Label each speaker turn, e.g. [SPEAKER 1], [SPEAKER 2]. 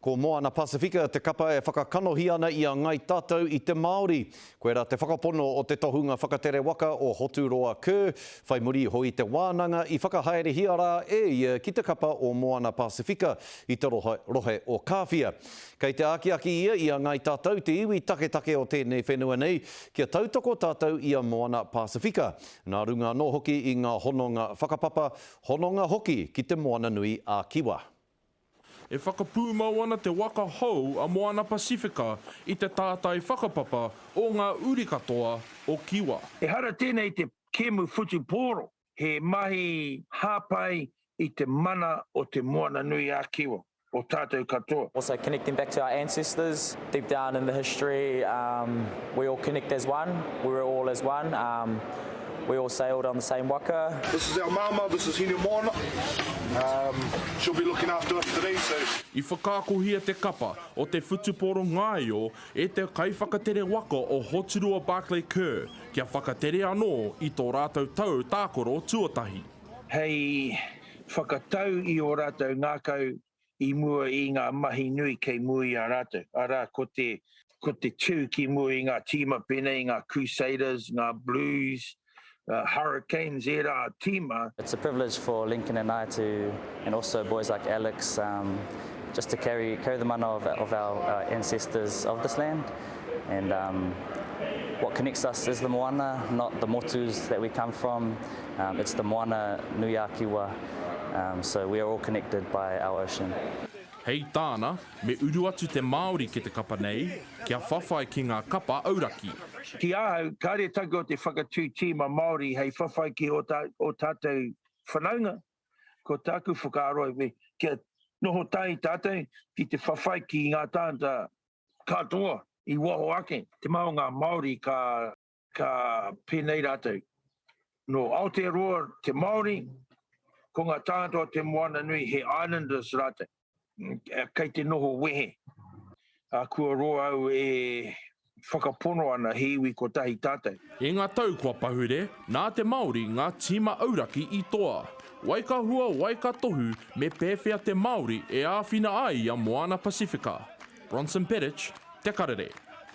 [SPEAKER 1] Ko Moana Pasifika te kapa e whakakanohi ana i a Ngai Tatou i te Māori. Koirā te whakapono o te tohunga whakatere waka o Hoturoa Kerr, whai muri iho i te wānanga i whakahaerehia rā e ia ki te kapa o Moana Pasifika i te rohe o Kāwhia. Kei te akiaki ia i a Ngai Tatou, te iwi taketake o tēnei whenua nei, kia tautoko tātou i a Moana Pasifika, nā runga anō hoki i ngā hononga whakapapa, hononga hoki ki te Moana Nui a Kiwa.
[SPEAKER 2] E whakapūmau ana te waka hou a Moana Pasifika i te tātai whakapapa o ngā uri katoa o Kiwa.
[SPEAKER 3] Ehara tēnei i te kēmu whutupōro, he mahi hāpai i te mana o Te Moana-nui-a-Kiwa, o tātou katoa.
[SPEAKER 4] Also connecting back to our ancestors, deep down in the history we all connect as one, we were all as one. We all sailed on the same waka.
[SPEAKER 5] This is our mama, this is Hinemoana. Um, she'll be looking after us today, so.
[SPEAKER 2] I whakaakohia te kapa o te whutupōro ngāio e te kaiwhakatere waka o Hoturoa Barclay Kerr kia whakatere anō i tō rātou tau tākaro tuatahi.
[SPEAKER 3] Hei whakatau i ō rātou ngākau i mua i ngā mahi nui kei mua i a rātou, arā, ko te, ko te tū ki mua i ngā tīma pēnei i ngā Crusaders, ngā Blues, Hurricanes, ērā tīma.
[SPEAKER 4] It's a privilege for Lincoln and I to, and also boys like Alex, um, just to carry, carry the mana of, of our, our ancestors of this land. And um, what connects us is the moana, not the motus that we come from. Um, it's the moana nui a Kiwa. Um, so we are all connected by our ocean.
[SPEAKER 2] Hei tāna, me uru atu te Māori ki te kapa nei, kia whawhai ki ngā kapa auraki.
[SPEAKER 3] Ki ahau, kāre take o te whakatū tīma Māori hei whawhai ki ō tātou whanaunga. Ko tāku whakaaro, kia noho tahi tātou ki te whawhai ki ngā tāngata katoa i waho ake. Te maha o ngā Māori ka Ka pēnei rātou, Nō Aotearoa te Māori, ko ngā tāngata o te moana nui he islanders rātou, kei te noho wehe. Ā, kua roa au e whakapono ana he iwi kotahi tātou.
[SPEAKER 2] I ngā tau kua pahure, nā te Māori ngā tīma auraki i toa. Wai ka hua, wai ka tohu me pēwhea te Māori e āwhina ai i a Moana Pasifika. Bronson Petich, Te Karere.